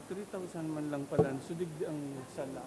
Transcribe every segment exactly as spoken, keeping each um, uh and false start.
Three thousand man lang pala, so digdi ang sala.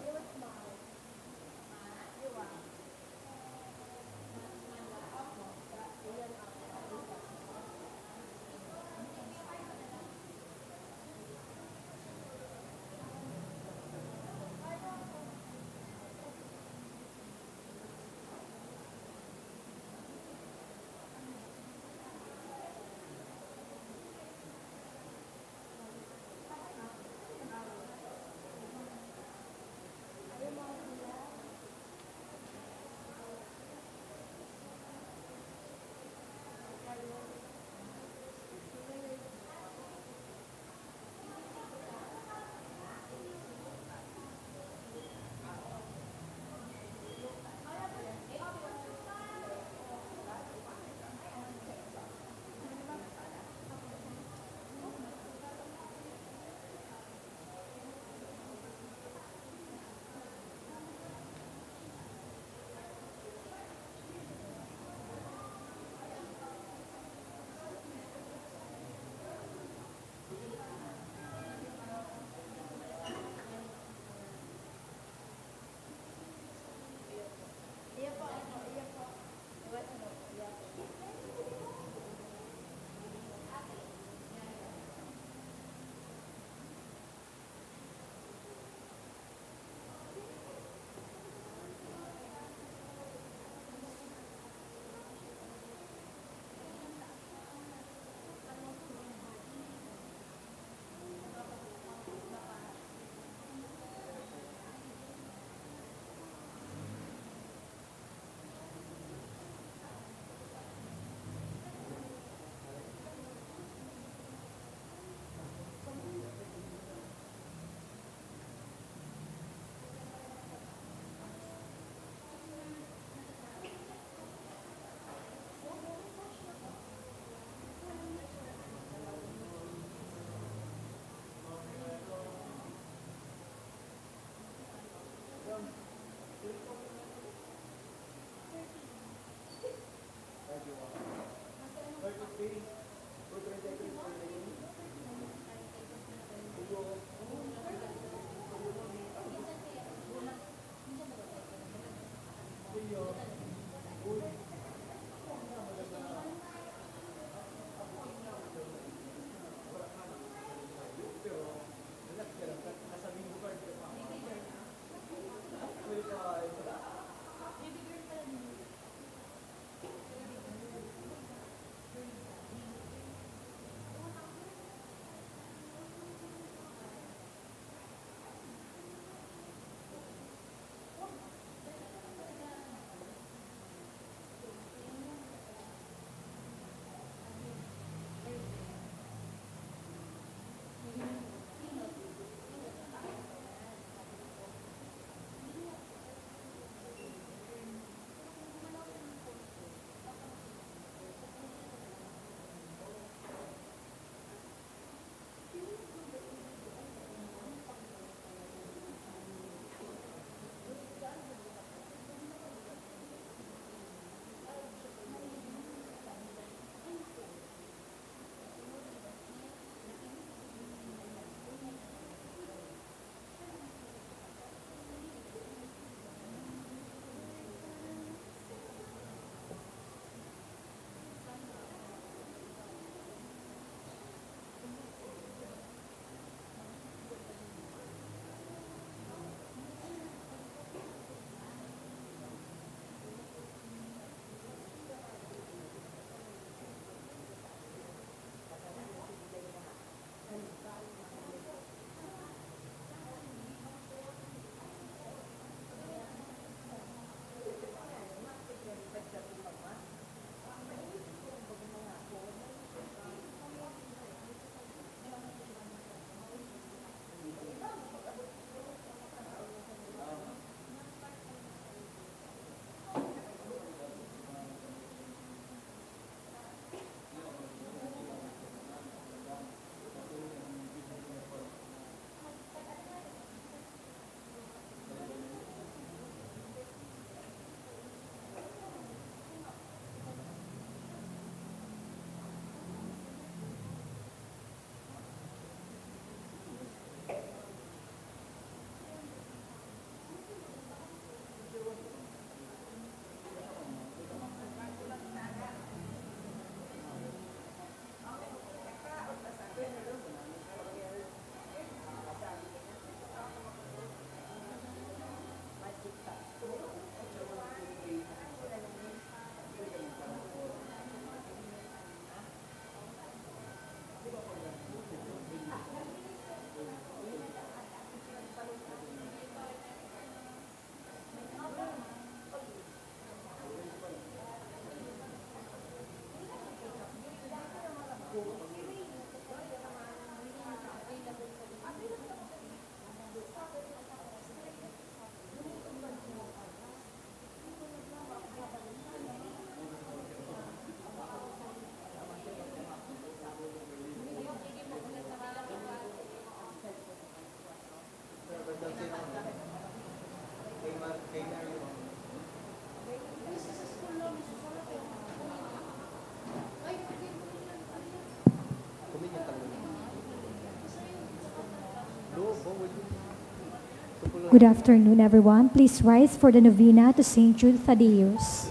Good afternoon, everyone. Please rise for the novena to Saint Jude Thaddeus.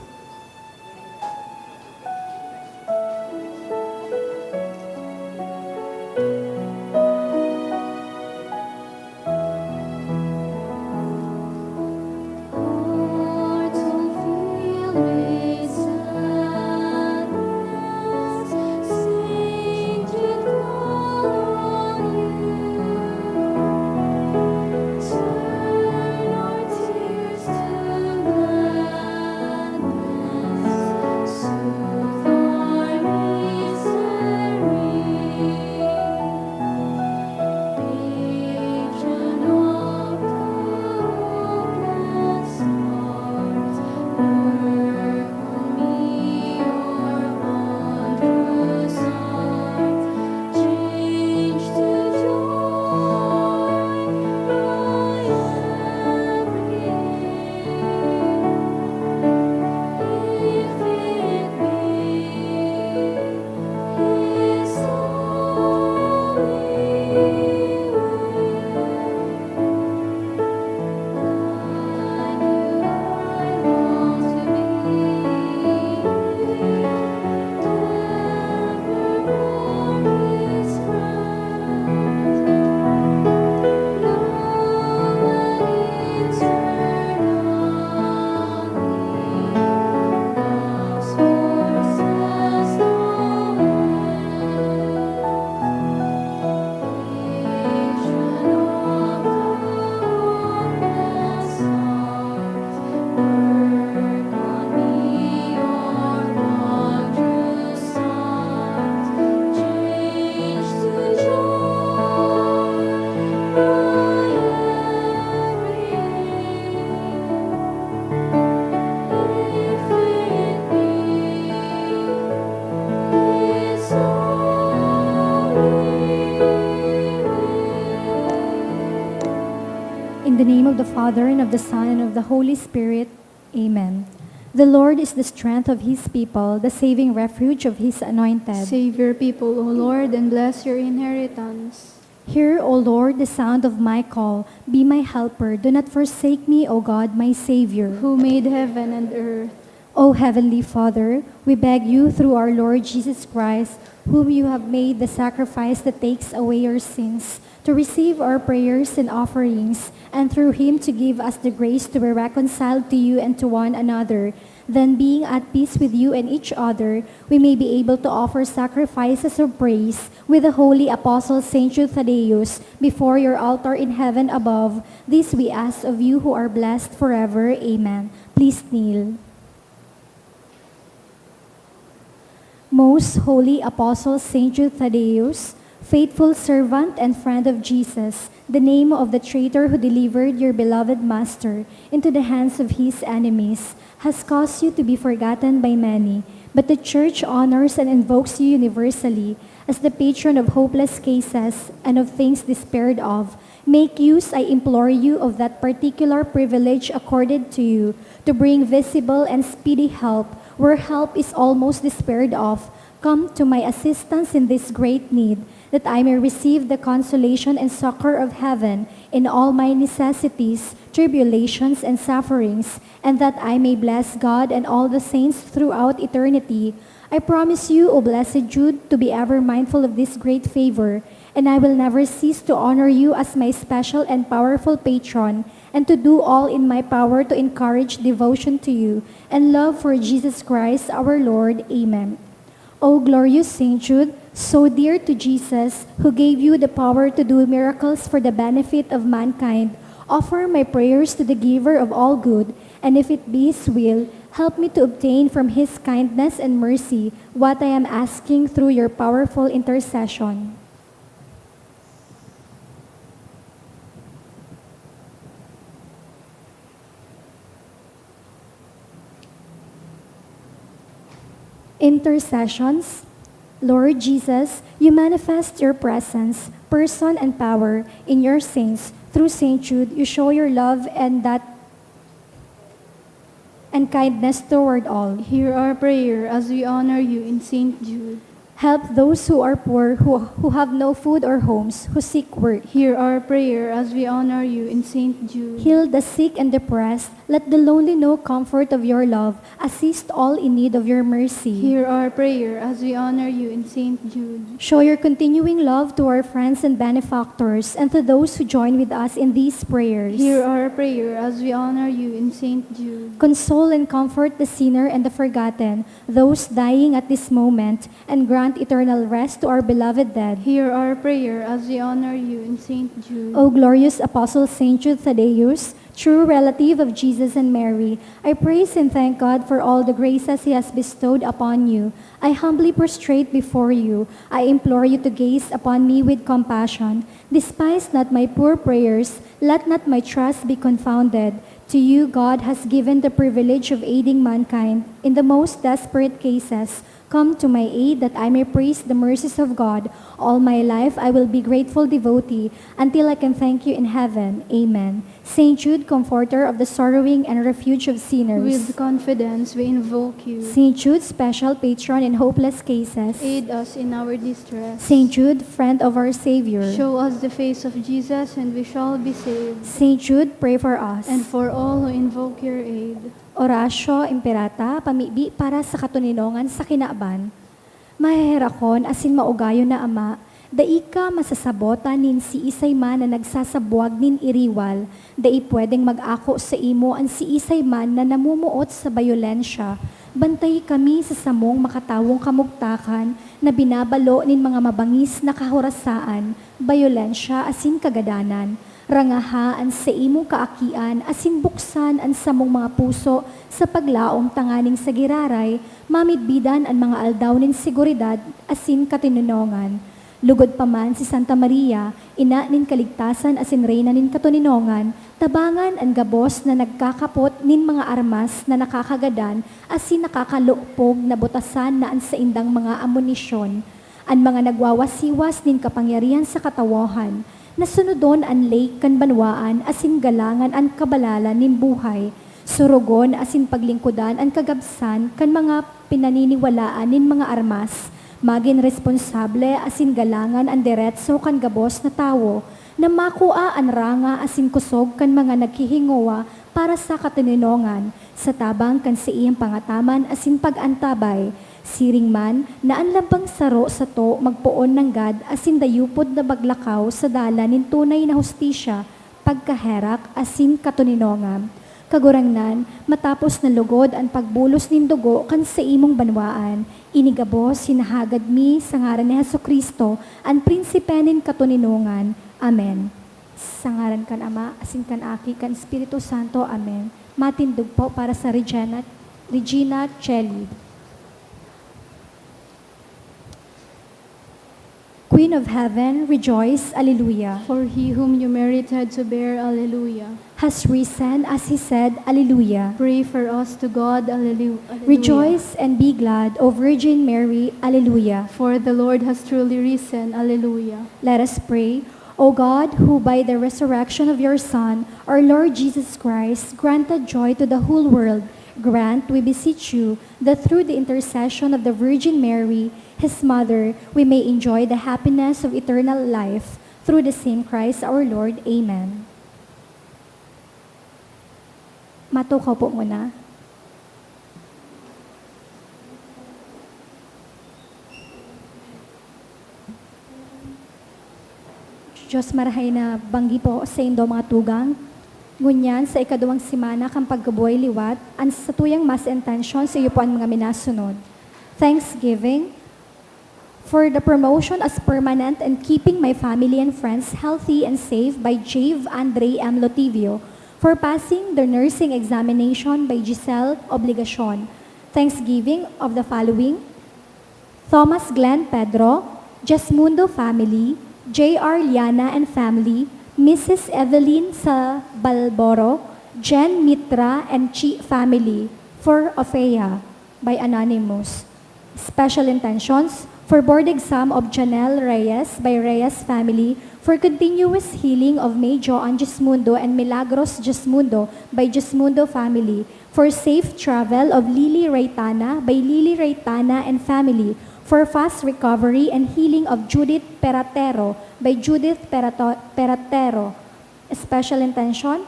In the name of the Father, and of the Son, and of the Holy Spirit, Amen. The Lord is the strength of his people, the saving refuge of his anointed. Save your people, O Lord, and bless your inheritance. Hear, O Lord, the sound of my call. Be my helper. Do not forsake me, O God, my Savior. Who made heaven and earth. O Heavenly Father, we beg you through our Lord Jesus Christ, whom you have made the sacrifice that takes away our sins, to receive our prayers and offerings, and through him to give us the grace to be reconciled to you and to one another. Then, being at peace with you and each other, we may be able to offer sacrifices of praise with the holy apostle Saint Jude Thaddeus before your altar in heaven above. This we ask of you who are blessed forever. Amen. Please kneel. Most Holy Apostle Saint Jude Thaddeus, faithful servant and friend of Jesus, the name of the traitor who delivered your beloved Master into the hands of his enemies, has caused you to be forgotten by many, but the Church honors and invokes you universally as the patron of hopeless cases and of things despaired of. Make use, I implore you, of that particular privilege accorded to you to bring visible and speedy help where help is almost despaired of. Come to my assistance in this great need, that I may receive the consolation and succor of heaven in all my necessities, tribulations, and sufferings, and that I may bless God and all the saints throughout eternity. I promise you, O blessed Jude, to be ever mindful of this great favor, and I will never cease to honor you as my special and powerful patron, and to do all in my power to encourage devotion to you and love for Jesus Christ our Lord. Amen. O glorious Saint Jude, so dear to Jesus, who gave you the power to do miracles for the benefit of mankind, offer my prayers to the Giver of all good, and if it be His will, help me to obtain from His kindness and mercy what I am asking through your powerful intercession. Intercessions. Lord Jesus, you manifest your presence, person, and power in your saints. Through Saint Jude, you show your love and that and kindness toward all. Hear our prayer as we honor you in Saint Jude. Help those who are poor, who, who have no food or homes, who seek work. Hear our prayer as we honor you in Saint Jude. Heal the sick and depressed. Let the lonely know comfort of your love. Assist all in need of your mercy. Hear our prayer as we honor you in Saint Jude. Show your continuing love to our friends and benefactors and to those who join with us in these prayers. Hear our prayer as we honor you in Saint Jude. Console and comfort the sinner and the forgotten, those dying at this moment, and grant eternal rest to our beloved dead. Hear our prayer as we honor you in Saint Jude. O glorious Apostle Saint Jude Thaddeus, true relative of Jesus and Mary, I praise and thank God for all the graces He has bestowed upon you. I humbly prostrate before you. I implore you to gaze upon me with compassion. Despise not my poor prayers. Let not my trust be confounded. To you, God has given the privilege of aiding mankind in the most desperate cases. Come to my aid that I may praise the mercies of God. All my life I will be grateful devotee until I can thank you in heaven. Amen. Saint Jude, comforter of the sorrowing and refuge of sinners. With confidence we invoke you. Saint Jude, special patron in hopeless cases. Aid us in our distress. Saint Jude, friend of our Savior. Show us the face of Jesus and we shall be saved. Saint Jude, pray for us. And for all who invoke your aid. Oratio Imperata, pamibi para sa katoninongan sa kinaban. Maheherakon asin maugayon na Ama, dai ka masasabotan nin siisay man na nagsasabwag nin iriwal, dai pwedeng mag-ako saimo an siisay man na namumuot sa bayolensya. Bantayi kami sa samong makatawong kamugtakan na binabalo nin mga mabangis na kahorasaan, bayolensya asin kagadanan. Rangaha an saimong kaakian asin buksan an samong mga puso sa paglaom tanganing sa giraray, mamidbidan an mga aldaw nin seguridad asin katoninongan. Lugod pa man si Santa Maria, ina nin kaligtasan asin reyna nin katoninongan, tabangan an gabos na nagkakapot nin mga armas na nakakagadan asin nakakalukpog na butasan na an saindang mga amunisyon. An mga nagwawasiwas nin kapangyarihan sa katawohan, na sunodon an lake kan banwaan asin galangan an kabalalan nin buhay, surugon asin paglingkodan an kagabsan kan mga pinaniniwalaan nin mga armas, magin responsable asin galangan an deretso kan gabos na tawo, na makua an ranga asin kusog kan mga naghihingowa para sa katoninongan, sa tabang kan saiyang pangataman asin pag-antabay. Siring man na an lambang saro sato magpoon nanggad asin dayupod na maglakaw sa dalan nin tunay na hustisya, pagkaherak, asin katoninongan. Kagurangnan, matapos na lugod an pagbulos nin dugo kan saimong banwaan, ini gabos hinahagad mi sa ngaran ni Jesu-Cristo, an Prinsipe nin katoninongan. Amen. Sa ngaran kan Ama, asin kan Aki, kan Espiritu Santo. Amen. Matindog po para sa Regina, Regina Celli. Queen of Heaven, rejoice, Alleluia. For he whom you merited to bear, Alleluia. Has risen, as he said, Alleluia. Pray for us to God, Allelu-, Alleluia. Rejoice and be glad, O Virgin Mary, Alleluia. For the Lord has truly risen, Alleluia. Let us pray. O God, who by the resurrection of your Son, our Lord Jesus Christ, granted joy to the whole world, grant, we beseech you, that through the intercession of the Virgin Mary, his mother, we may enjoy the happiness of eternal life. Through the same Christ our Lord. Amen. Matukaw po muna. Diyos marahay na banggi po saindo mga tugang. Ngunyan, sa ikaduwang semana kan pagkabuhay liwat, an satuyang Mass intention sa iyo po an mga minasunod. Thanksgiving for the promotion as permanent and keeping my family and friends healthy and safe by Jave Andre M. Lotivio, for passing the nursing examination by Giselle Obligacion. Thanksgiving of the following: Thomas Glenn Pedro, Jesmundo family, J R Liana and family, Missus Evelyn Sabalboro, Jen Mitra and Chi family, for Ofea, by Anonymous. Special intentions for board exam of Janelle Reyes by Reyes family, for continuous healing of May Joan Jesmundo and Milagros Jesmundo by Jesmundo family, for safe travel of Lily Reytana by Lily Reytana and family, For fast recovery and healing of Judith Peratero by Judith Perato-, Peratero. Special intention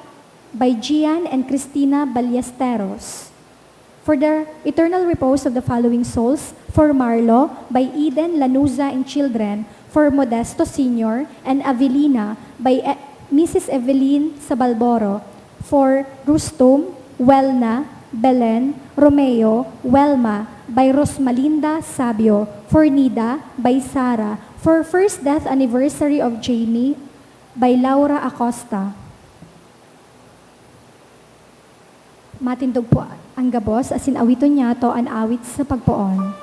by Gian and Cristina Ballesteros. For the eternal repose of the following souls, for Marlo by Eden Lanuza and children, for Modesto Senior and Avelina by E-, Missus Evelyn Sabalboro, for Rustum, Welna, Belen, Romeo, Welma, by Rosmalinda Sabio, for Nida, by Sara, for first death anniversary of Jamie, by Laura Acosta. Matindog po an gabos, asin awiton niyato an awit sa pagpoon.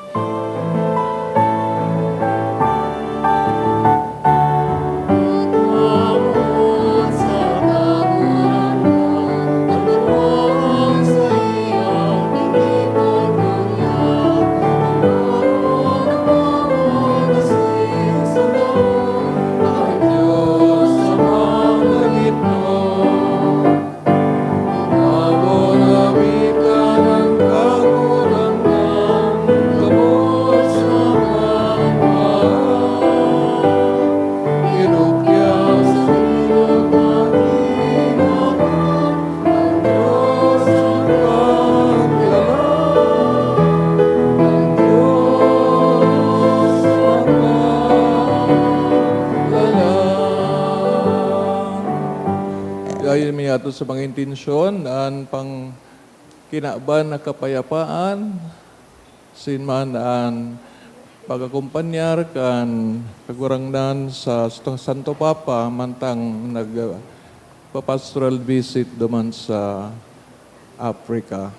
Gayon mi ato sa mga intensyon, an pang kinaban na kapayapaan, asin man an pag-akompanyar kan Kagurangnan sa Santo Papa mantang nagpa-pastoral visit duman sa Africa.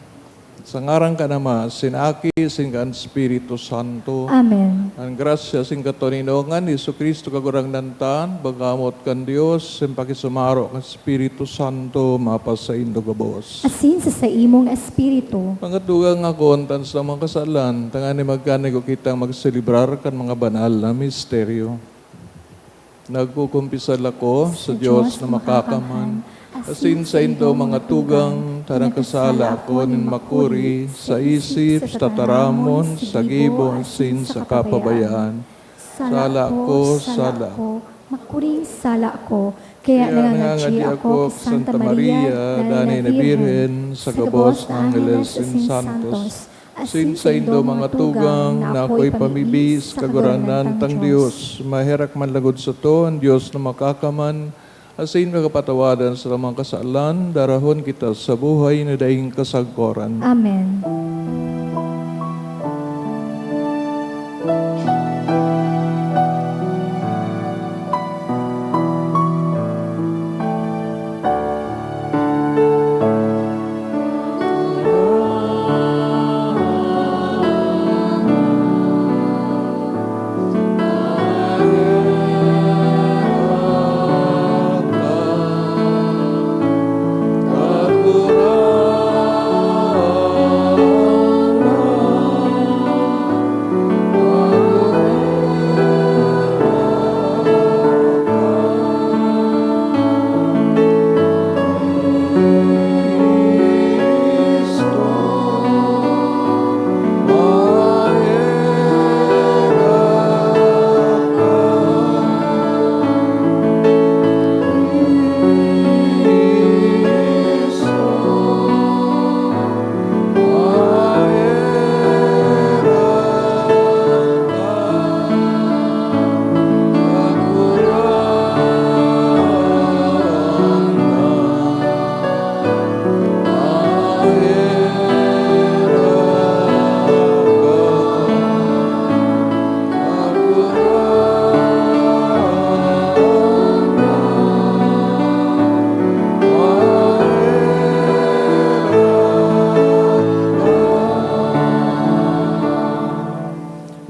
Sa ngaran kan Ama, sin Aki, sin kan Espiritu Santo. Amen. An grasya sin katoninongan ni Jesu-Cristo, Kagurangnan ta, an pagkamoot kan Dios, sin pakisumaro kan Espiritu Santo, mapasaindo gabos. Asin sa saimong espiritu. Mga tugang, ako, an tansang mga kasalan, tanganing magkanigo kitang magselebrar kan mga banal na misteryo. Nagkukumpisal ako sa Dios na makakamhan, asin saindo, mga tugang, ta nakasala ako nin makuri, sa isip, sa tataramon, sa gibo, asin sa kapabayaan. Sala ko, sala ko, makuring sala ko. Kaya nangangadyi ako ki Santa Maria, danay na Birhen, sa gabos na angheles asin santos, asin saindo, mga tugang, na ako'y pamibi sa Kagurangnan tang Dios. Maherak man lagod sato an Dios na makakaman, asin makapatawadan sa mga kasalan, darahon kita sa buhay na daing kasagkoran. Amen.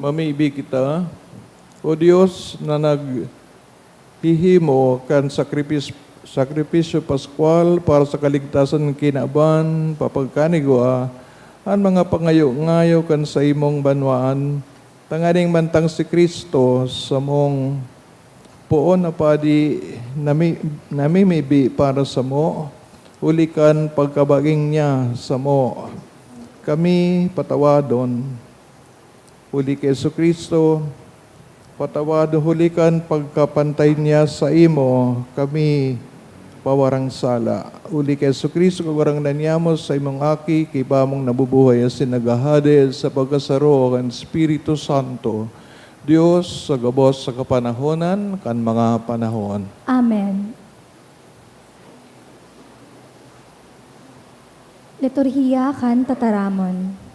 Mamibi kita. O Dios na naghihimo kan sakripis-, sakripisyo paskwal para sa kaligtasan nin kinaban, papagkanigwa an mga pangayo-ngayo kan saimong banwaan, tanganing mantang si Cristo, samong poon na padi, nami-, namimibi para samo, huli kan pagkabaging niya samo, kami patawadon. Huli ki Jesu-Cristo, patawad huli kan pagkapantay niya saimo, kami pawarang sala. Huli ki Jesu-Cristo, Kagurangnan niyamo, saimong Aki, ki Ama mong nabubuhay asin naghahade sa pagkasaro kan Espiritu Santo, Dios sa gabos sa kapanahonan kan mga panahon. Amen. Liturhiya kan Tataramon.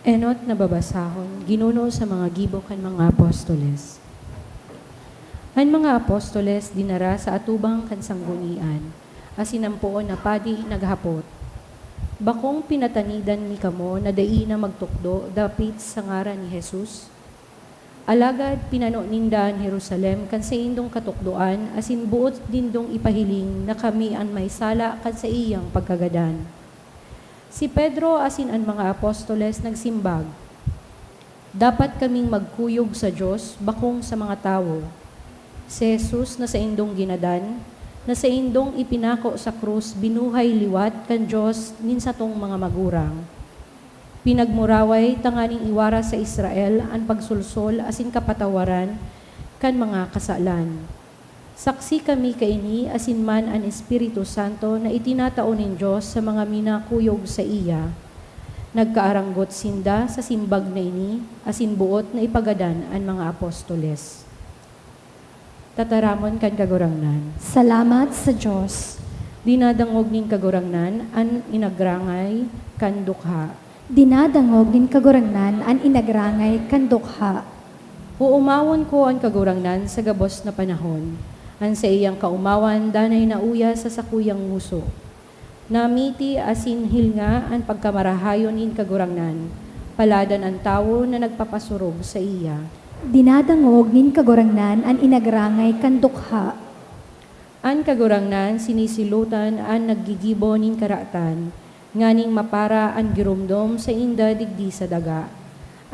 Enot na babasahon, ginuno sa mga gibo kan mga apostoles. An mga apostoles dinara sa atubang kan sanggunian, asin an poon na padi naghapot, "Bakong pinatanidan mi kamo na dai na magtukdo dapit sa ngaran ni Jesus?" Alagad pinano ninda an Jerusalem kan saindong katukdoan asin boot nindong ipahiling na kami an may sala kan saiyang pagkagadan. Si Pedro asin an mga apostoles nagsimbag, "Dapat kaming magkuyog sa Dios, bakong sa mga tawo. Si Jesus na saindong ginadan, na saindong ipinako sa krus, binuhay liwat kan Dios nin satong mga magurang. Pinagmuraway tanganing iwaras sa Israel an pagsolsol asin kapatawaran kan mga kasalan. Saksi kami kaini asin man an Espiritu Santo na itinatao nin Dios sa mga minakuyog saiya." Nagkaaranggot sinda sa simbag na ini asin boot na ipagadan an mga apostoles. Tataramon kan Kagurangnan. Salamat sa Dios. Dinadangog nin Kagurangnan an inagrangay kan dukha. Dinadangog nin Kagurangnan an inagrangay kan dukha. Oomawon ko an Kagurangnan sa gabos na panahon. An saiyang kaomawan danay nauya sa sakuyang ngoso. Namiti asin hilnga an pagkamarahayon nin Kagurangnan. Paladan an tawo na nagpapasurog saiya. Dinadangog nin Kagurangnan an inagrangay kan dukha. An Kagurangnan sinisilotan an naggigibo nin karatan, nganing mapara an giromdom sainda digdi sa daga.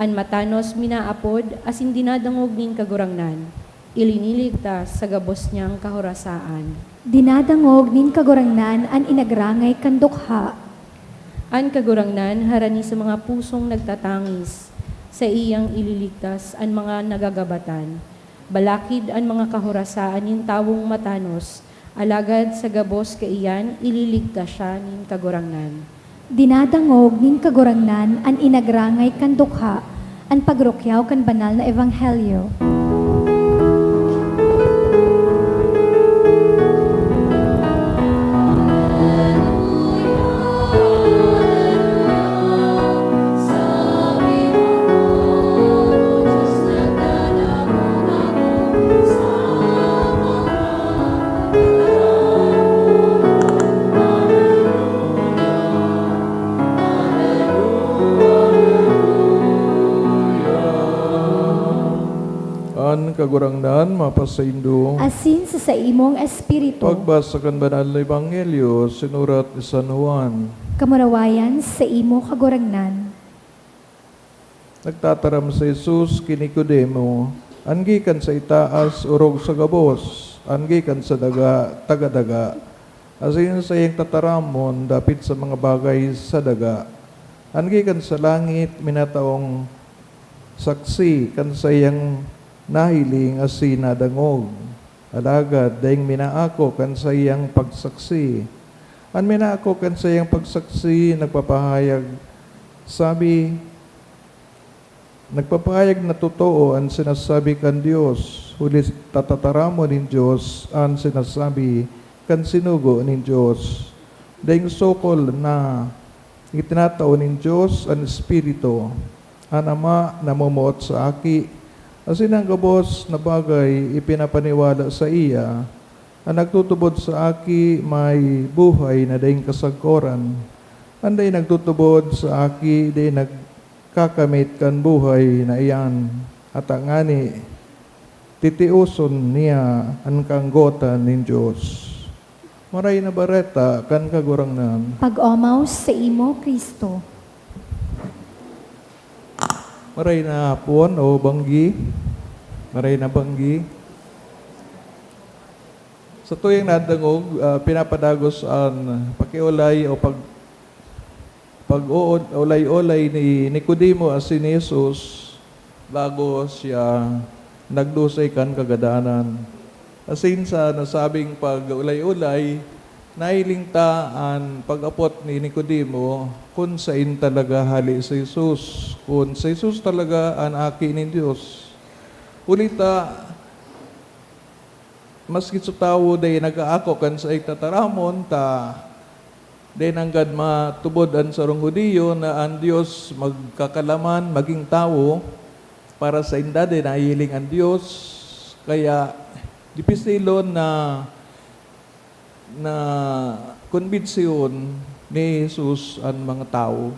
An matanos minaapod asin dinadangog nin Kagurangnan, iliniligtas sa gabos niyang kahorasaan. Dinadangog nin Kagurangnan an inagrangay kan dukha. An Kagurangnan harani sa mga pusong nagtatangis, saiyang ililigtas an mga nagagabatan. Balakid an mga kahorasaan nin tawong matanos, alagad sa gabos kaiyan ililigtas siya nin Kagurangnan. Dinadangog nin Kagurangnan an inagrangay kan dukha, an pagrukyaw kan banal na ebanghelyo. An Kagurangnan mapasaindo. Asin sa saimong espiritu. Pagbasa kan Banal na Ebanghelyo sinurat ni San Juan. Kamurawayan sa imo, Kagurangnan. Nagtataram si Jesus ki Nicodemo, an gikan sa itaas orog sa gabos, an gikan sa daga, taga-daga, asin saiyang tataramon dapit sa mga bagay sa daga. An gikan sa langit, minataong saksi kan saiyang nahiling asin nadangog. Alagad daing minaako kan saiyang pagsaksi. An minaako kan saiyang pagsaksi nagpapahayag, sabi, nagpapahayag na totoo an sinasabi kan Dios, huli ta tataramon nin Dios an sinasabi kan sinugo nin Dios. Daing sukol na itinatao nin Dios an Espiritu, an Ama namomoot sa Aki, asin an gabos na bagay ipinapaniwala saiya. An nagtutubod sa Aki may buhay na daing kasagkoran. An dai nagtutubod sa Aki dai nagkakamit kan buhay na iyan, ata ngani titioson niya an kaanggotan nin Dios. Maray na Bareta kan Kagurangnan. Pag-omaw saimo, Cristo. Maray na hapon o banggi. Maray na banggi. Sa tuyang nadangog, ah, pinapadagos an pakiolay o pag-, pag-oolay-olay ni Nicodemo asin ni Jesus bago siya nagdusay kan kagadanan. Asin sa nasabing pag-olay-olay, nahiling ta an pag-apot ni Nicodemo kun saen talaga hale si Jesus, kun si Jesus talaga an Aki nin Dios. Huli ta, maski sa tawo dai nag-aako kan saiyang tataramon, ta dai nanggad matubod an sarong Judio na an Dios magkakalaman, magin tawo. Para sainda, dai nahihiling an Dios, kaya dipisilon na, na konbensihon ni Jesus an mga tawo.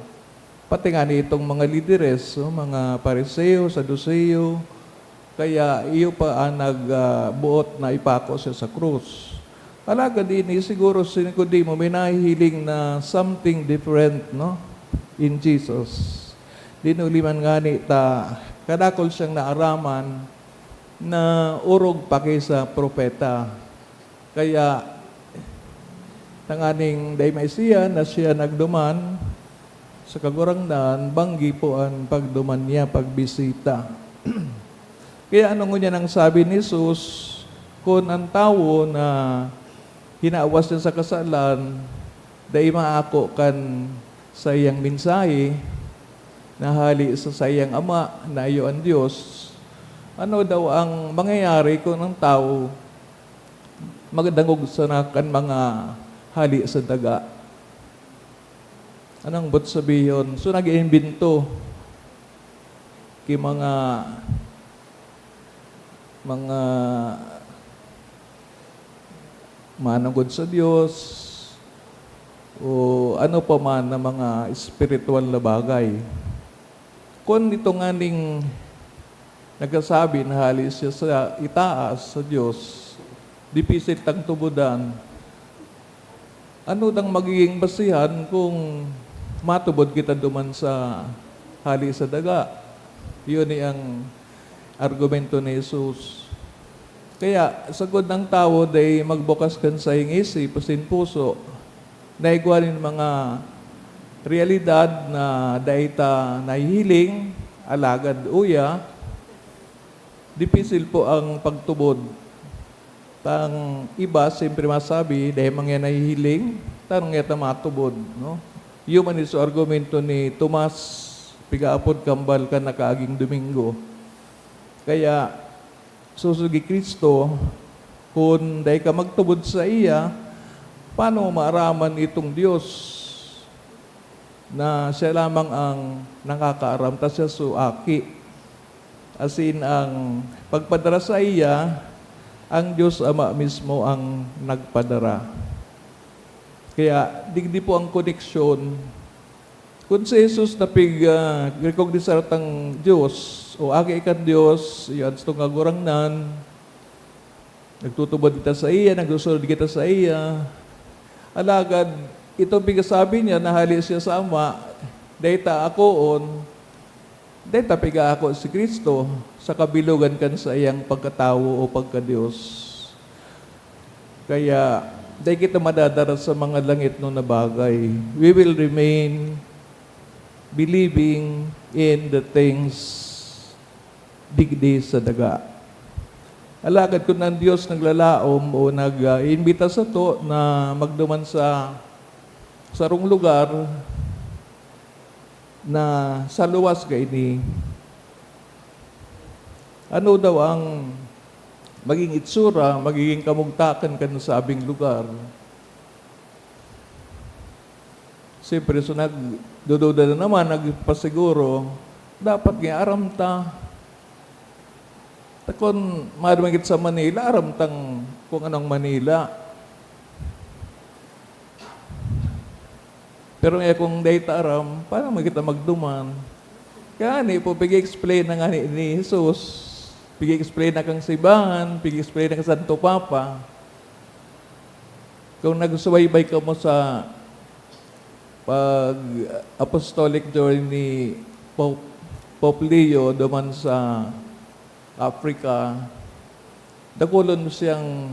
Pati ngani itong mga lideres, no, mga Fariseo, Saduseo, kaya iyo pa an nag, ah, boot na ipako siya sa krus. Alagad ini, siguro si Nicodemo may nahihiling na something different, no, in Jesus. Dinuli man ngani ta kadakul siyang naaraman na orog pa ki sa propeta. Kaya, tanganing dai maisayan na siya nagduman sa Kagurangnan, banggi po an pagduman niya, pagbisita. Kaya ano ngunyan ang sabi ni Jesus, kun an tawo na hinawas niya sa kasalan, dai maako kan saiyang mensahe na hale sa saiyang Ama na iyo an Dios, ano daw ang mangyayari kun ang tawo magdangog sana kan mga hale sa daga? Anong boot sabihon? So, nag-iimbento ki mga, mga manugod sa Dios, o ano pa man na mga espiritual na bagay. Kun ito nganing nagsasabi na hale siya sa itaas, sa Dios, dipisil tang tubodan. Ano tang magiging basihan kung matubod kita duman sa hale sa daga? Yun ni ang argumento ni Jesus. Kaya, sagkod nang tawo dai magbukas kan saiyang isip asin puso, na igwa nin mga realidad na dai ta nahihiling, alagad uya, dipisil po ang pagtubod. Tang iba, siyempre masabi, "Dai man ngaya nahihiling, tano ngaya ta matubod," no? Iyo man iso argumento ni Tomas, pigaapod kambal kan nakaaging Domingo. Kaya, susugi Cristo, kun dai ka magtubod saiya, paano mo maaraman itong Dios na siya lamang ang nakakaaram, ta siya so Aki? Asin ang pagpadara saiya, ang Dios Ama mismo ang nagpadara. Kaya, digdi po ang koneksyon. Kun si Jesus napig-, ah, recognize sa tang Dios, o Aki kan Dios, iyo an satong Kagurangnan, nagtutubod kita saiya, nagsusunod kita saiya. Alagad, itong pigsasabi niya na hale siya sa Ama, dai ta akoon, dai ta pigaako si Cristo sa kabilogan kan saiyang pagkatawo o pagka-Dios. Kaya, dai kita madadara sa mga langitnon na bagay. We will remain believing in the things digdi sa daga. Alagad kun ang Dios naglalaom o nag-, ah, imbita sato na magduman sa sarong lugar na sa luwas kaini, ano daw ang maging itsura, magiging kamugtakan kan nasabing lugar? Siyempre, so nagdududa na naman, nagpasiguro, dapat nga aram ta. Ta kun madumagit sa Manila, aram tang kung anong Manila. Pero nga kung dai ta aram, paano man kita magduman? Kaya ni po, pig-explain na nga ni, ni Jesus. Pig-explain na kang Sibahan, pig-explain na kang Santo Papa. Kung nagsubaybay kamo sa pag-apostolic journey ni Pope, Pope Leo duman sa Africa, dakulon siyang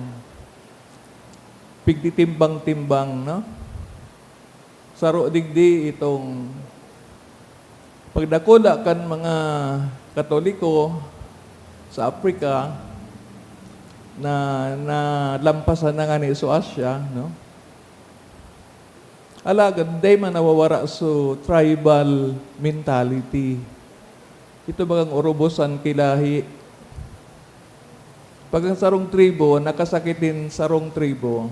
pigtitimbang-timbang, no? Saro digdi itong pagdakula kan mga Katoliko sa Africa na nalampasan na ngani so Asia, no? Alagad dai man nawawara so tribal mentality. Ito bagang urubosan ki lahi. Pag ang sarong tribo nakasakit nin sarong tribo,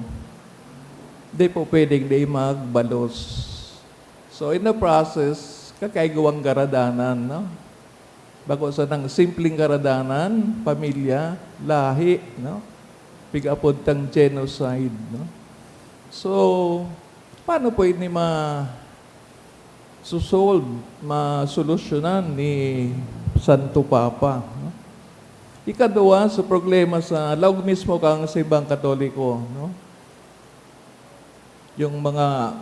di po pwedeng di magbalos. So, in the process, kakaigwang karadanan, no? Bako sanang simpleng karadanan, pamilya, lahi, no? Pig-apod tang genocide, no? So, paano po ini ma-, susolve, masolusyonan ni Santo Papa, no? Ikadua, sa problema sa laog mismo kan simbang Katoliko, no? Yung mga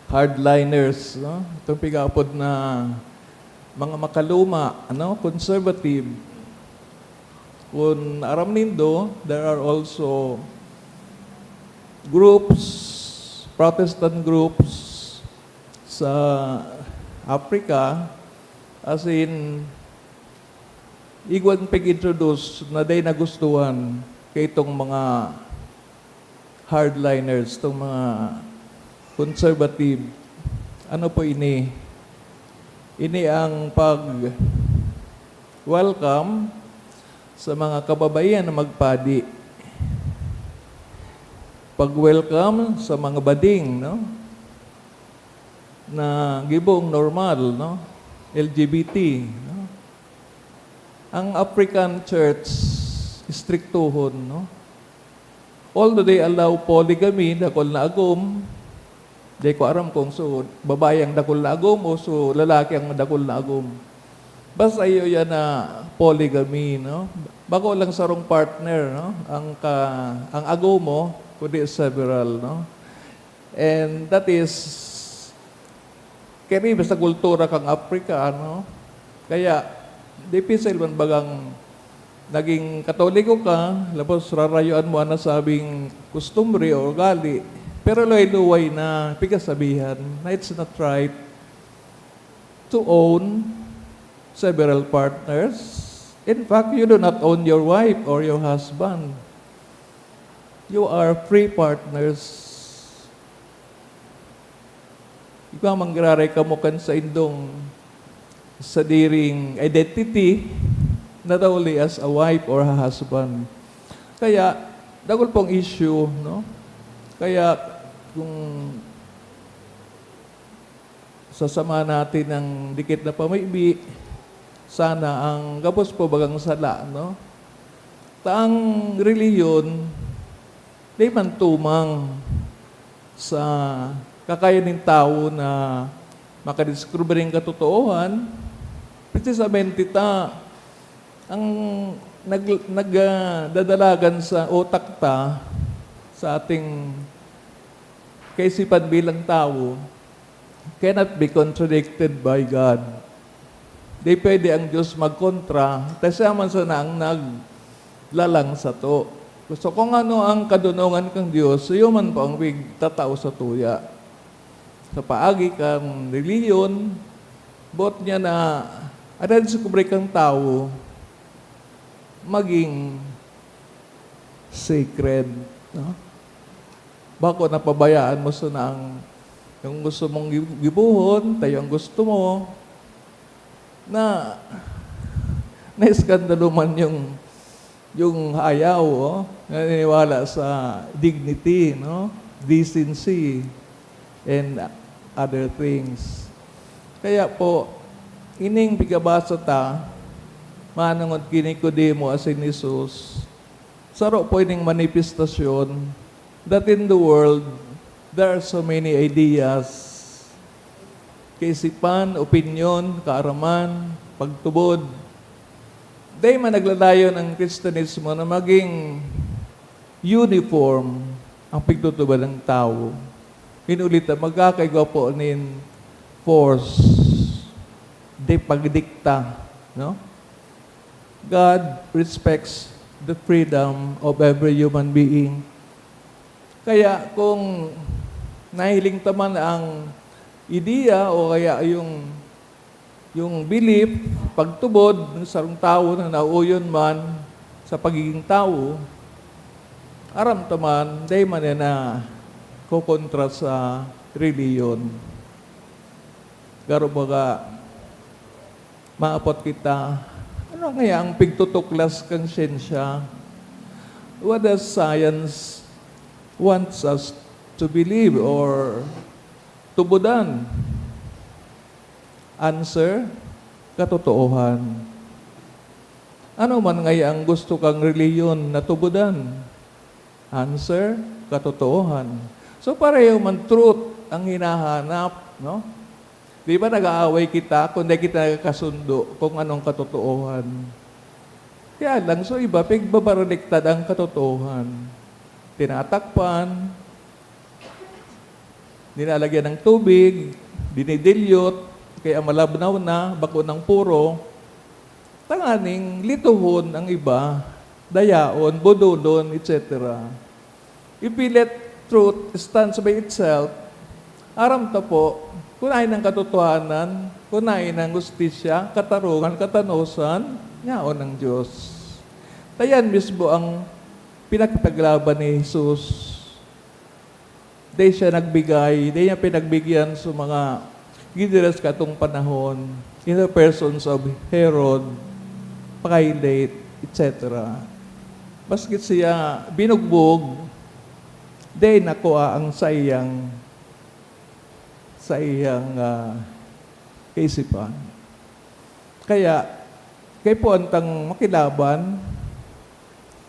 hardliners, no? Itong pig-aapod na mga makaluma, ano, conservative. Kung aram nindo, there are also groups, Protestant groups sa Africa, as in, igwa an pag-introduce na dai nagustuhan kaitong mga hardliners, itong mga conservative. Ano po ini? Ini ang pag-welcome sa mga kababaihan na magpadi. Pag-welcome sa mga bading, no? Na giboong normal, no? L G B T, no? Ang African church, istriktohon, no? Although they allow polygamy, dakul na agom, di ko aram kung so babae ang dakul na agom o so lalaki ang dakul na agom. Basta iyo yan na polygamy, no? Bako lang sarong partner, no? Ang ka-, ang agom mo, kundi several, no? And that is, kaya sa kultura kan Africa, no? Kaya, dipisil man bagang naging Katoliko ka, tapos rarayuan mo an nasabing kustumbre o ugali, pero luway-luway na pigkasabihan na it's not right to own several partners. In fact, you do not own your wife or your husband. You are free partners. Igwa man giraray kamo kan saindong sadiring identity, not only as a wife or a husband. Kaya, dakul pong issue, no? Kaya, kung sasama natin ang dikit na pamibi, sana ang gabos po bagang sala, no? Ta ang relihiyon, di man tumang sa kakayahan nin tawo na makadiskubre nin katotoohan, precisamente ta, ang nag-, nag-, ah, dadalagan sa utak ta, sa ating kaisipan bilang tawo, cannot be contradicted by God. Di pwede ang Diyos magkontra, ta siya man sana ang naglalang sato. So, kung ano ang kadunongan kan Diyos, iyo man po ang pigtatao satuya. Sa paagi kan relihiyon, boot niya na an nadiskubre kan tawo maging sacred, no? Bako napabayaan mo sana ang, yung gusto mong gi-, gibohon, ta iyo ang gusto mo, na, naeskandalo man yung, yung ayaw, oh, naniniwala sa dignity, no? Decency, and other things. Kaya po, ining pigabasa ta, manongod ki Nicodemo asin Jesus, saro po ining manifestasyon that in the world, there are so many ideas, kaisipan, opinyon, kaaraman, pagtubod. Dai man naglalayon ang Kristiyanismo na maging uniform ang pagtutubod ng tawo. Inulit na magkakaigwa po nin force, di pagdikta, no? God respects the freedom of every human being. Kaya kung Nahiling ta man ang ideya o kaya yung, yung belief, pagtubod ng sarong tawo na nauyon man sa pagiging tawo, aram ta man, dai man yan nakokontra sa relihiyon. Garo baga, maapot kita, ano kaya ang pigtutuklas kan siyensya? What does science wants us to believe or tubudan? Answer, katotoohan. Ano man ngaya ang gusto kang relihiyon na tubudan? Answer, katotoohan. So, pareho man truth ang hinahanap, no? Di ba nag-aaway kita kung di kita nagkakasundo kung anong katotoohan? Kaya lang, so iba, pigbabaraligtad ang katotoohan. Tinatakpan, nilalagyan ng tubig, dinidilyot, kaya malabnaw na, bako ng puro, tanganing lituhon ang iba, dayaon, budolon, et cetera. If we let truth stands by itself, aram ta po, kung nain ang katotohanan, kung nain ang hustisya, katarungan, katanosan, yaon ang Diyos. Tayan mismo ang pinakipaglaban ni Jesus. Dai siya nagbigay, dai niya pinagbigyan sa mga gidiras katong panahon, in the persons of Herod, Pilate, et cetera. Maski siya binugbog, dai nakua ang saiyang, saiyang, ah, kaisipan. Kaya, kaipuhan tang makilaban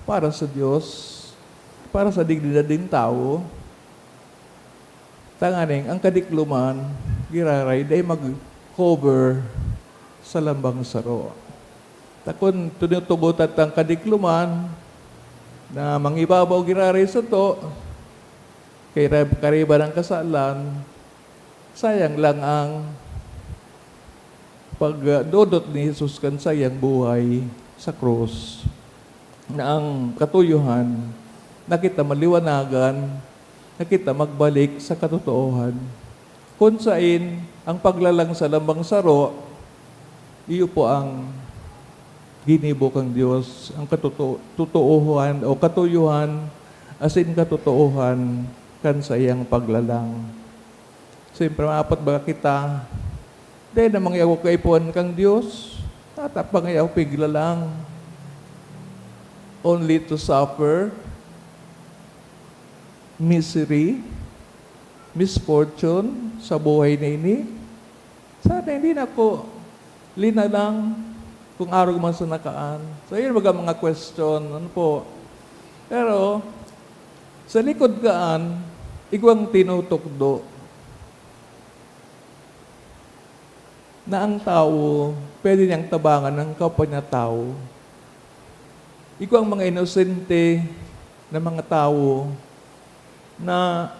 para sa Dios, para sa dignidad nin tawo. Tanganing ang kadikloman, giraray, dai mag-cover sa lambang saro. Ta kun tinutugotan tang kadikloman na mangibabaw giraray sato, kay rab-, kariba ng kasalan, sayang lang ang pagdodot ni Jesus kan saiyang buhay sa krus, na ang katuyohan na kita maliwanagan, na kita magbalik sa katotoohan. Kun sain ang paglalang sa lambang saro, iyo po ang ginibo kan Dios, ang katoto-, totoohan o katuyohan asin katotoohan kan saiyang paglalang. Siyempre, maapot baga kita, dai na mangyawag kaipuhan kan Dios, tatapang yaw piglalang. Only to suffer misery, misfortune sa buhay na ini. Sana hindi na ako linalang kung arog man sa nakaan. So, yun baga mga question. Ano po? Pero, sa likod kaan, igwang tinutukdo na ang tawo, pwede niyang tabangan ang kapwa niya tawo. Igwang mga inosente na mga tawo na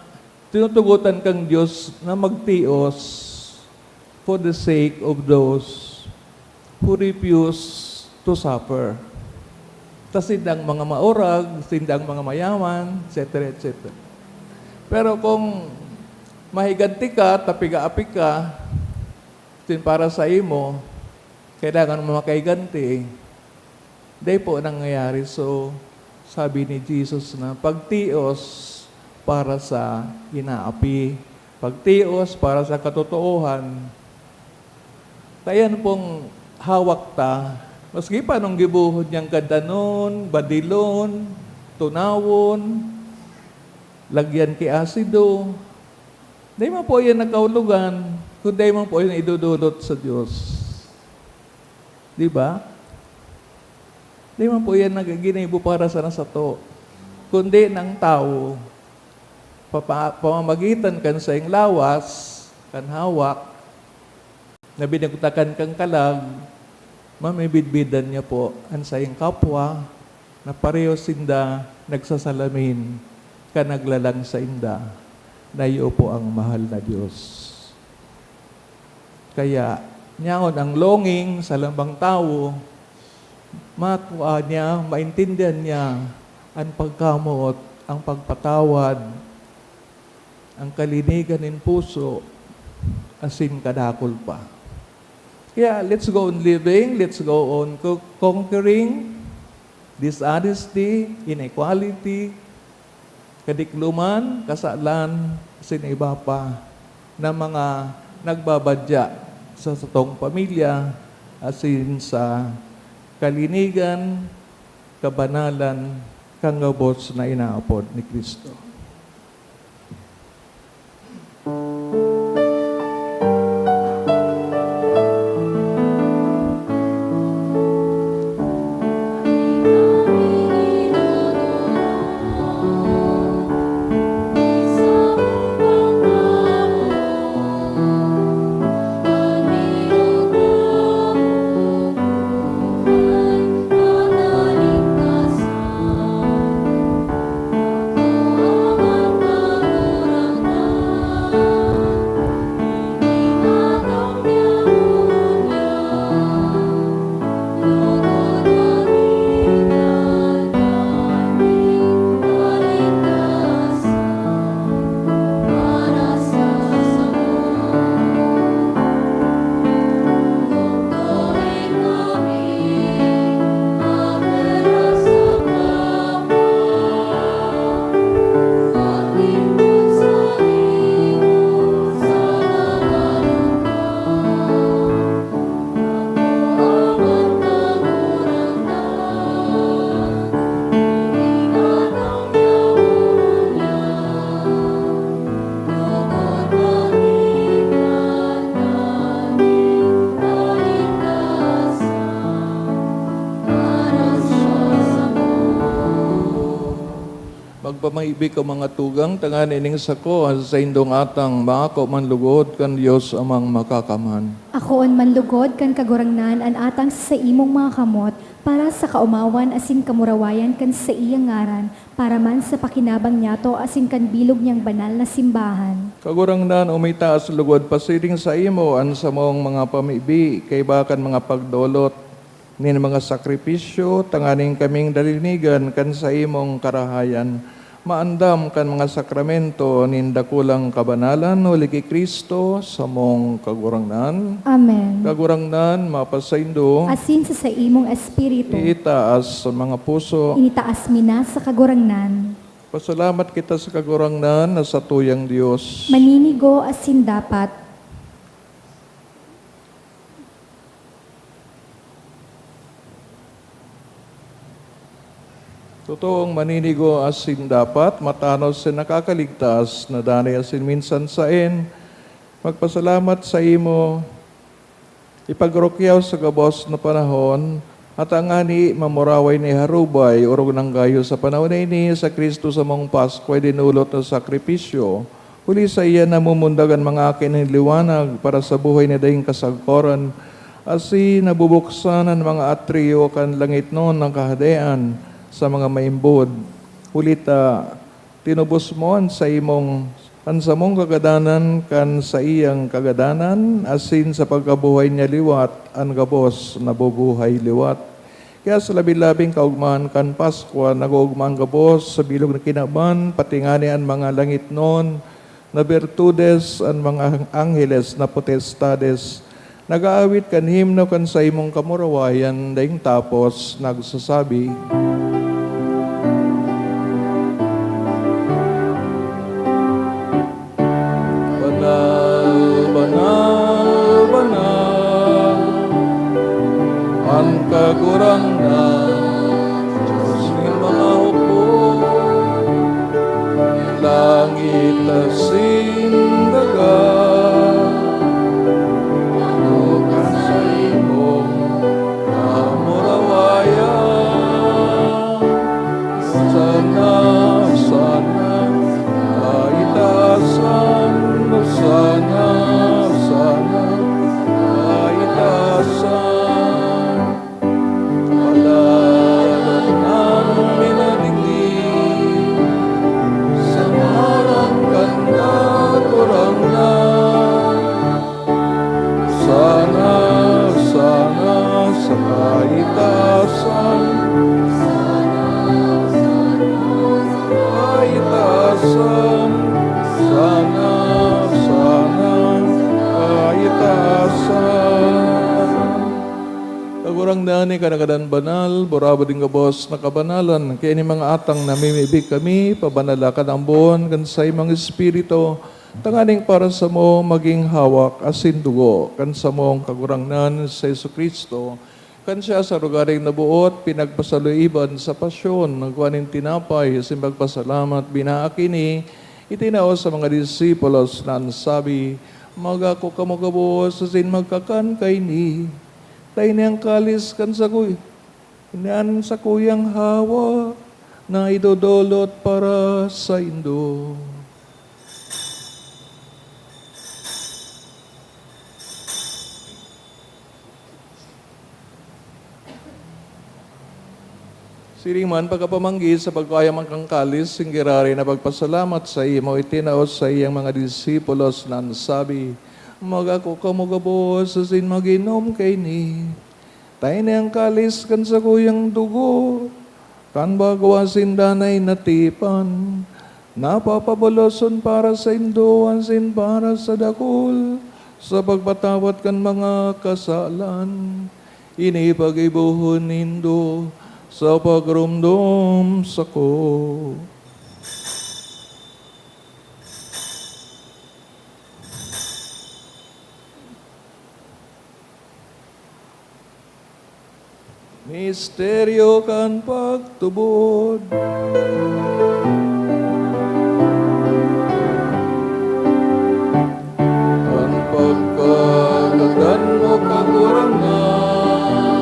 tinutugotan kang Dios na magtios for the sake of those who refuse to suffer. Ta sindang mga maurag, sindang mga mayaman, et cetera, et cetera. Pero kung mahiganti ka, ta piga-api ka, sin para sa imo, kailangan mo makaiganti. Dai po nangyayari. So, sabi ni Jesus na pagtios para sa inaapi, pagtios para sa katotoohan. Kaya pong hawak ta, maski pa anong gibohon niyang gadanon, badilon, tunawon, lagyan ki asido, dai man po yan nagkahulogan, kun dai man po yan idodolot sa Dios. Di ba? Di man po yan nag-, ginibo para sana sato, kundi ng tawo, papa-, pamamagitan kan saiyang lawas, kan hawak, na binugtakan kan kalag, mamibidbidan niya po an saiyang kapwa na pareho sinda nagsasalamin kan naglalang sainda, na iyo po ang mahal na Dios. Kaya, nyaon ang longing sa lambang tawo, makua niya, maintindihan niya an pagkamoot, ang pagpatawad, Ang kalinigan nin puso asin kadakul pa. Kaya, let's go on living, let's go on co-, conquering dishonesty, inequality, kadikloman, kasalan, asin iba pa na mga nagbabadya sa satong pamilya asin sa kalinigan, kabanalan, kan gabos na inaapod ni Cristo. Magpamaibi ka, mga tugang, tanganing sako an saindong atang maako man lugod kan Dios Amang Makakamhan. Akoon man lugod kan Kagurangnan an atang sa saimong mga kamot, para sa kaomawan asin kamurawayan kan saiyang ngaran, para man sa pakinabang niyato asin kan bilog niyang banal na simbahan. Kagurangnan, umitaas lugod pasiring saimo an samong mga pamibi kaiba kan mga pagdolot nin mga sakripisyo, tanganing kaming dalinigan kan saimong karahayan, maandam kan mga sakramento nin dakulang kabanalan, huli ki Cristo, samong Kagurangnan. Amen. Kagurangnan, mapasaindo. Asin sa saimong espiritu. Iitaas sa mga puso. Initaas mi na sa Kagurangnan. Pasalamat kita sa Kagurangnan na satuyang Dios. Maninigo asin dapat. Totoong maninigo asin dapat, matanos asin nakakaligtas, nadanay asin minsan saen, magpasalamat saimo, ipagrukyaw sa gabos na panahon, at ngani mamuraway ni Harubay, orog nang gayo sa panahon na ini, sa Cristo samong Paskwa, dinolot na sakripisyo. Huli saiya namumundag an mga aki nin liwanag para sa buhay na daing kasagkoran, asin nabubuksan an mga atriyo kan langitnon na kahadean sa mga maimbod. Huli ta, tinubos mo an saimong, an samong kagadanan kan saiyang kagadanan, asin sa pagkabuhay niya liwat, an gabos nabubuhay liwat. Kaya sa labi-labing kaogmahan kan Paskwa, nag-oogma an gabos sa bilog na kinaban, pati ngani an mga langitnon na birtudes, an mga angheles na potestades, nag-aawit kan himno kan saimong kamurawayan, daing tapos nagsasabi, "Banal, banal, banal, an Kagurangnan, Dios nin mga hukbo, langit asin daga, ano kan saimong kamurawayan." Ani ka nagadan banal, burabod nin gabos na kabanalan, kaya nin mga atang namimibi kami, pabanala kan ambon kan saimong Espiritu, tanganing para samo magin hawak asin dugo kan samong Kagurangnan, si Jesu-Cristo. Kan siya sa lugaring naboot, pinagpasaluiban sa pasyon, nagkua nin tinapay, asin magpasalamat, binaak ini, itinao sa mga disipulos na an sabi, "Magako kamo gabos asin magkakan kaini. Ta ini an kalis kan sakuy-, ini an sakuyang hawak na idodolot para saindo." Siring man, pagkapamanggi sa pagkua man kan kalis, nin giraray na pagpasalamat saimo, itinao sa iyang mga disipulos na an sabi, "Magako kamo gabos asin mag-inom kaini. Ta ini an kalis kan sakuyang dugo, kan bago asin danay na tipan, na papaboloson para saindo asin para sa dakul, sa pagpatawad kan mga kasalan. Ini paggibohon nindo sa pagromdom sako." Misteryo kan pagtubod. An pagkagadan mo, Kagurangnan,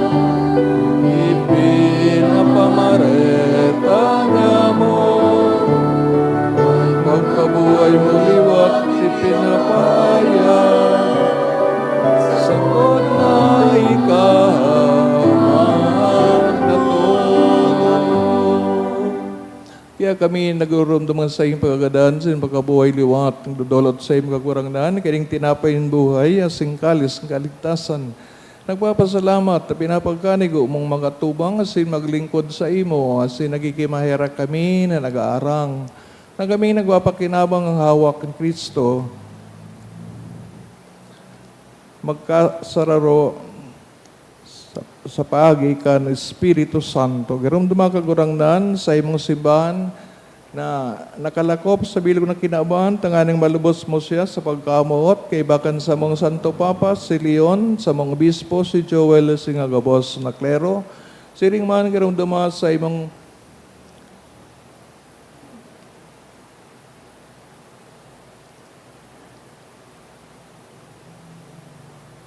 ipinapamareta niamo. An pagkabuhay mo liwat ipinapahayag, sagkod na ika an natubod. Kaya kami nagurumdom kan saiyang pagkagadan, saiyang pagkabuhay liwat, nagdodolot saimo, Kagurangnan, kaning tinapay nin buhay, asin kalis nin kaligtasan. Nagpapasalamat ta pinapagkanigo mong mag-atubang asin maglingkod saimo, asin nagkikimaherak kami na nag-aarang na kami nagpapakinabang an hawak ni Cristo magkasararo sa, sa paagi kan Espiritu Santo. Giromdoma, Kagurangnan, saimong simbahan na nakalakop sa bilog na kinaban, tanganing malubos mo siya sa pagkamoot kaiba kan samong Santo Papa, si Leon, samong Obispo, si Joel, asin mga gabos na klero. Siring man, giromdoma saimong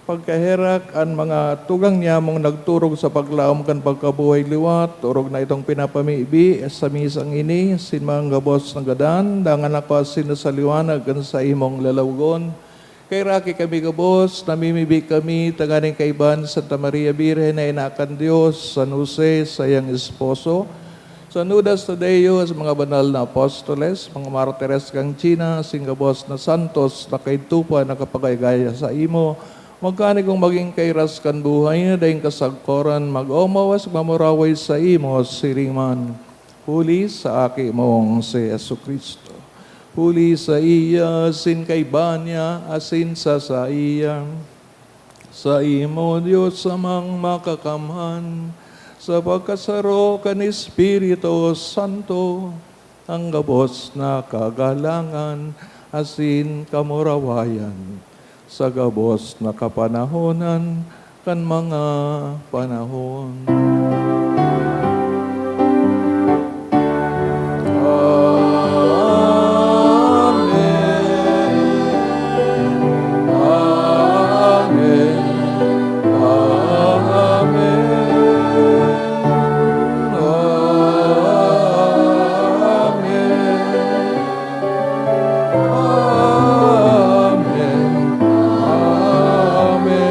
pagkaherak an mga tugang niyamong nagturog sa paglaom kan pagkabuhay liwat, orog na itong pinapamibi sa misang ini, sin mga gabos na gadan, dangan ako asin sa liwanag kan saimong lalawogon. Kaheraki kami gabos, namimibi kami, tanganing kaiba ni Santa Maria Birhen na ina kan Dios, San Jose, saiyang esposo, San Judas Tadeo, sa mga banal na apostoles, mga martires kan China, asin gabos na santos na kaidto pa nakapagagaya saimo, magkanigong magin kairas kan buhay na daing kasagkoran, mag-omaw asin mamuraway saimo, siring man. Huli sa Aki mong si Jesu-Cristo. Huli saiya, asin kaiba niya, asin sa saiya. Saimo, Dios Amang Makakamhan, sa pagkasaro kan Espiritu Santo, an gabos na kagalangan asin kamurawayan, sa gabos na kapanahonan kan mga panahon. Amen. Amen. Amen. Amen. Amen. Amen.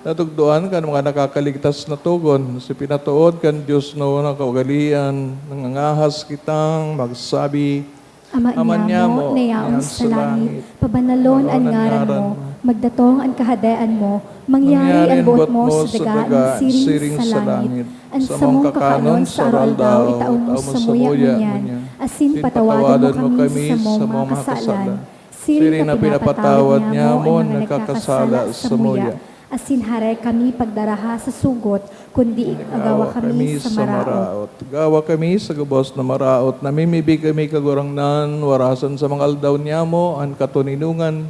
Natugdoan kan mga nakakaligtas na togon, si pinatood kan Dios na kaugalian, nangangahas kitang magsabi, Ama Ama niamo, niamo, na yaon sa langit, pabanalon an ngaran mo, magdatong an kahadean mo, mangyari an boot mo sa daga, siring sa langit. An samong kakanon sa aroaldaw, itao mo samuya ngunyan, asin patawad mo kami sa mga sala, siring na pinapatawad niamo an nagkakasala samuya. Asin hare kami pagdaraha sa sugot, kundi agawa kami sa maraot. Gawa kami sa gabos na maraot, namimibi kami, Kagurangnan, warasan sa mga aldaw niyamo an katoninongan,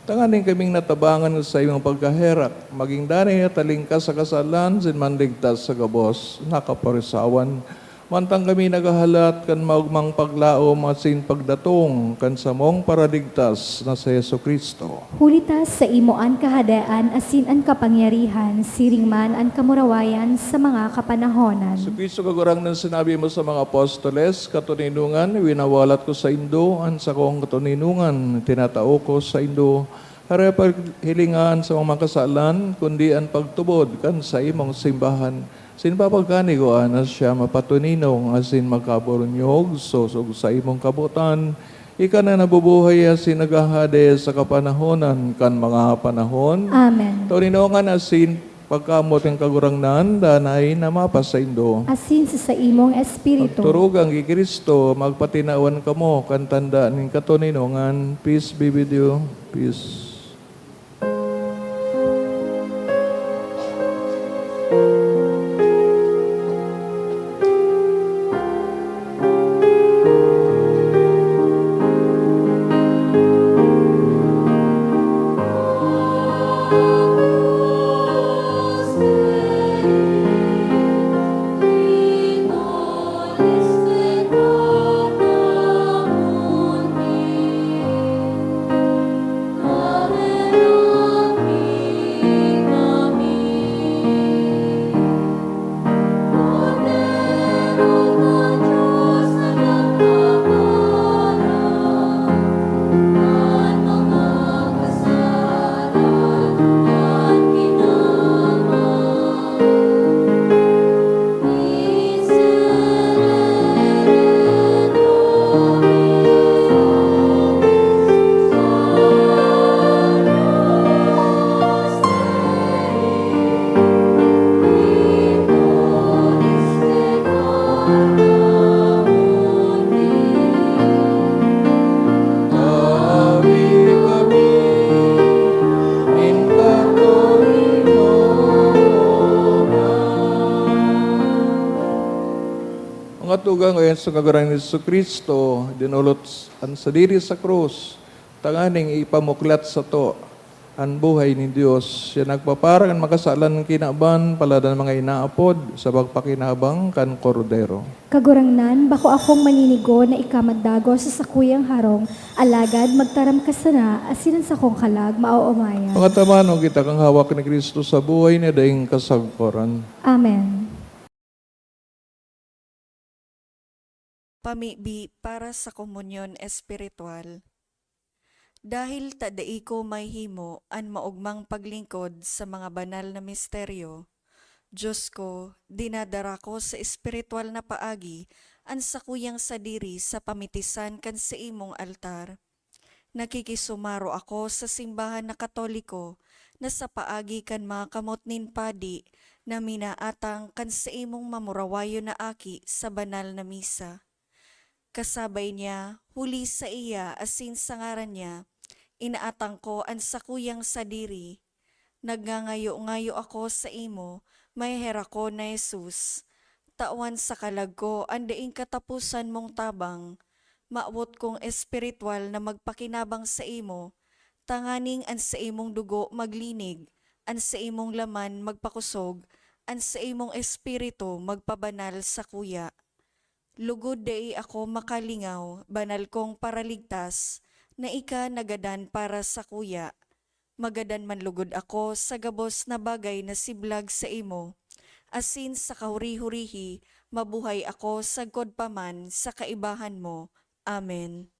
tanganing kaming natabangan sa imong pagkaherak, magin danay na talingkas sa kasalan, asin manligtas sa gabos na kaparisawan. Mantang kami naghahalat kan maogmang paglaom asin pagdatong kan samong Paraligtas na si Jesu-Cristo. Huli ta saimo an Kahadean asin an kapangyarihan, siring man an kamurawayan sa mga kapanahonan. Jesu-Cristo, Kagurangnan, sinabi mo sa mga apostoles, "Katoninongan, winawalat ko saindo an sakong katoninongan, tinatao ko saindo." Hare paghilinga an samong mga kasalan, kundi an pagtubod kan saimong simbahan. Asin papagkani ko na siya mapatoninong asin magkaburunyog, sosog sa imong kabotan, ika na nabubuhay asin naghahade sa kapanahonan kan mga panahon. Amen. Toninongan asin pagkamoot kan Kagurangnan, danay na mapasaindo. Asin sa saimong espiritu. Pagturugang ki Cristo, magpatinawan kamo kan tanda nin katoninongan. Peace be with you. Peace. Mga tugang, ayon sa Kagurangnan Jesu-Cristo, dinolot an sadiri sa krus, tanganing ipamuklat sato an buhay nin Dios. Siya nagpaparang an makasalan kinaban, paladan mga inaapod sa pagpakinabang kan Kordero. Kagurangnan, bako akong maninigo na ika magdagos sa sakuyang harong, alagad magtaram ka sana, asin an sakong kalag maoomayan. Pangatamanon kita kan hawak ni Cristo sa buhay na daing kasagkoran. Amen. Pamibi para sa komunyon espiritual. Dahil ta dai ko mahimo an maogmang paglingkod sa mga banal na misteryo, Dios ko, dinadara ko sa espiritual na paagi an sakuyang sadiri sa pamitisan kan saimong altar. Nakikisumaro ako sa simbahan na Katoliko na sa paagi kan mga kamot nin padi na minaatang kan saimong mamurawayon na aki sa banal na misa. Kasabay niya, huli saiya asin sa ngaran niya, inaatang ko an sakuyang sadiri. Nagngangayo-ngayo ako saimo, maheherakon na Jesus. Tawan sa kalag ko an daing kataposan mong tabang. Mawot kong espiritual na magpakinabang saimo, tanganing an saimong dugo maglinig, an saimong laman magpakusog, an saimong espiritu magpabanal sakuya. Lugod dai ako makalingaw, banal kong Paraligtas, na ika nagadan para sakuya. Magadan man lugod ako sa gabos na bagay na siblag saimo, asin sa kahuri-hurihi mabuhay ako sagkod pa man sa kaibahan mo. Amen.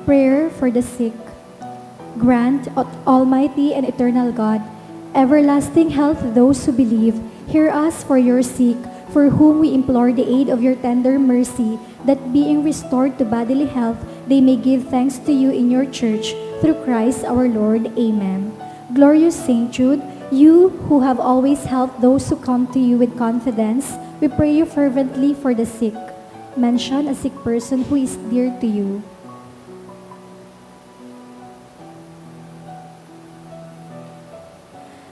Prayer for the sick. Grant, O Almighty and eternal God, everlasting health to those who believe. Hear us for your sick, for whom we implore the aid of your tender mercy, that being restored to bodily health, they may give thanks to you in your church, through Christ our Lord. Amen. Glorious Saint Jude, you who have always helped those who come to you with confidence, we pray you fervently for the sick. Mention a sick person who is dear to you.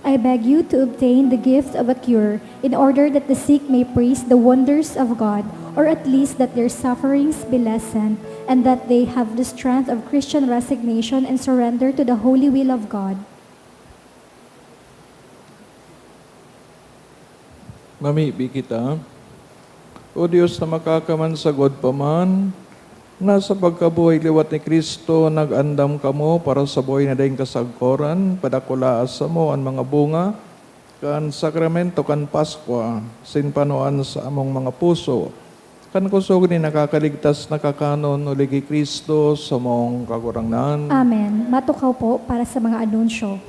I beg you to obtain the gift of a cure, in order that the sick may praise the wonders of God, or at least that their sufferings be lessened, and that they have the strength of Christian resignation and surrender to the holy will of God. Mamibi kita. O Dios na makakamansagod pa man, na sa pagkabuhay liwat ni Cristo nag-andam kamo para sa buhay na daing kasagkoran, padakulaa samo an mga bunga kan sakramento kan Paskwa, sin panuan sa among mga puso, kan kusog nin nakakaligtas na kakanon, huli ki Cristo, samong Kagurangnan. Amen. Matukaw po para sa mga anunsyo.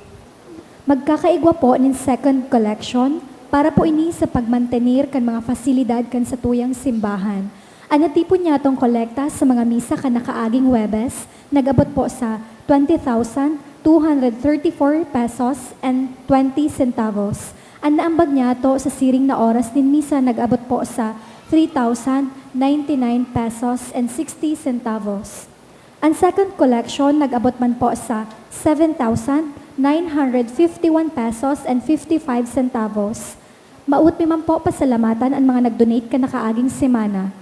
Magkakaigwa po nin second collection para po ini sa pagmantener kan mga fasilidad kan satuyang simbahan. An natipon nyatong kolekta sa mga misa kan nakaaging Huwebes nag-abot po sa twenty thousand two hundred thirty-four pesos and twenty centavos. An naambag nyato sa siring na oras nin misa nag-abot po sa three thousand ninety-nine pesos and sixty centavos. An second collection nag-abot man po sa seven thousand nine hundred fifty-one pesos and fifty-five centavos. Maot mi man po pasalamatan an mga nag-donate kan nakaaging semana.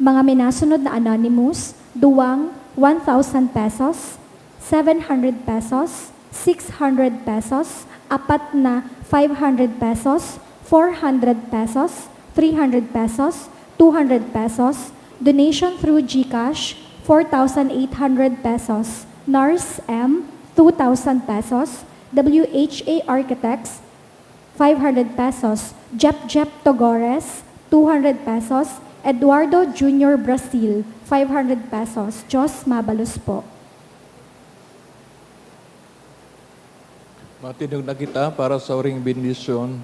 Mga minasunod na anonymous, duwang one thousand pesos, seven hundred pesos, six hundred pesos, apat na five hundred pesos, four hundred pesos, three hundred pesos, two hundred pesos, donation through GCash, four thousand eight hundred pesos, NARS M, two thousand pesos, W H A Architects, five hundred pesos, Jep Jep Togores, two hundred pesos, Eduardo Junior Brasil, five hundred pesos. Diyos mabalos po. Matindog na kita para sa huring bendisyon.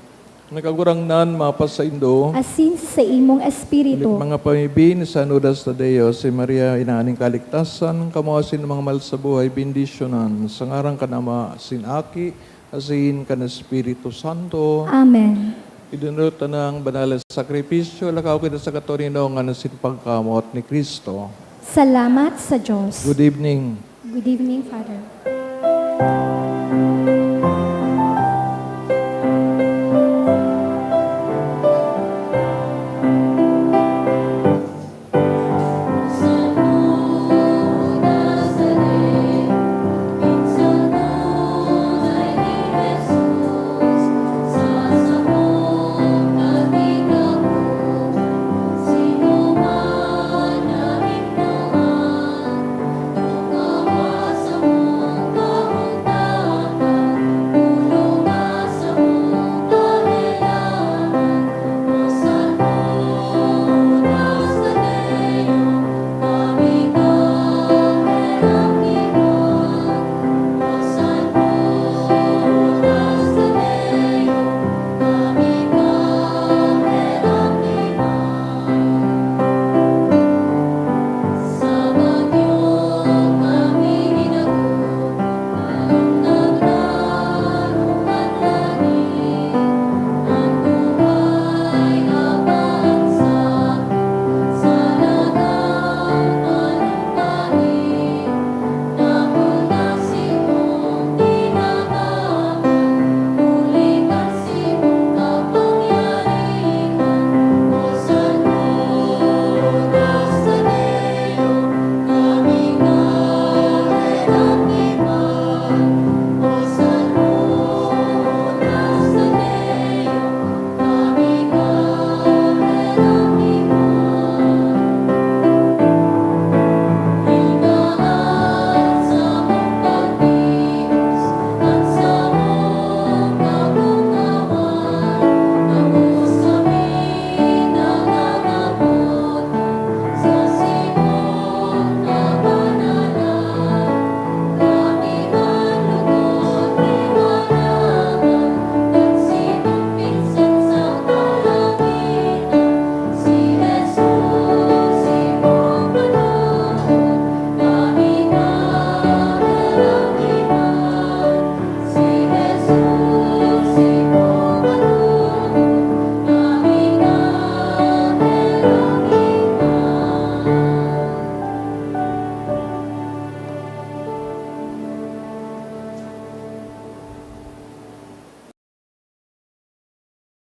An Kagurangnan mapasaindo. Asin sa imong espiritu. Mga pamibi ni San Judas Tadeo, si Maria, ina nin kaligtasan, kamo asin mga mahal sa buhay, bendisyonan. Sa ngaran kan Ama, asin Aki, asin kan Espiritu Santo. Amen. Idinurot ta na an banal na sakripisyo, lakaw kita sa katoninongan asin pagkamoot ni Cristo. Salamat sa Diyos. Good evening. Good evening, Father.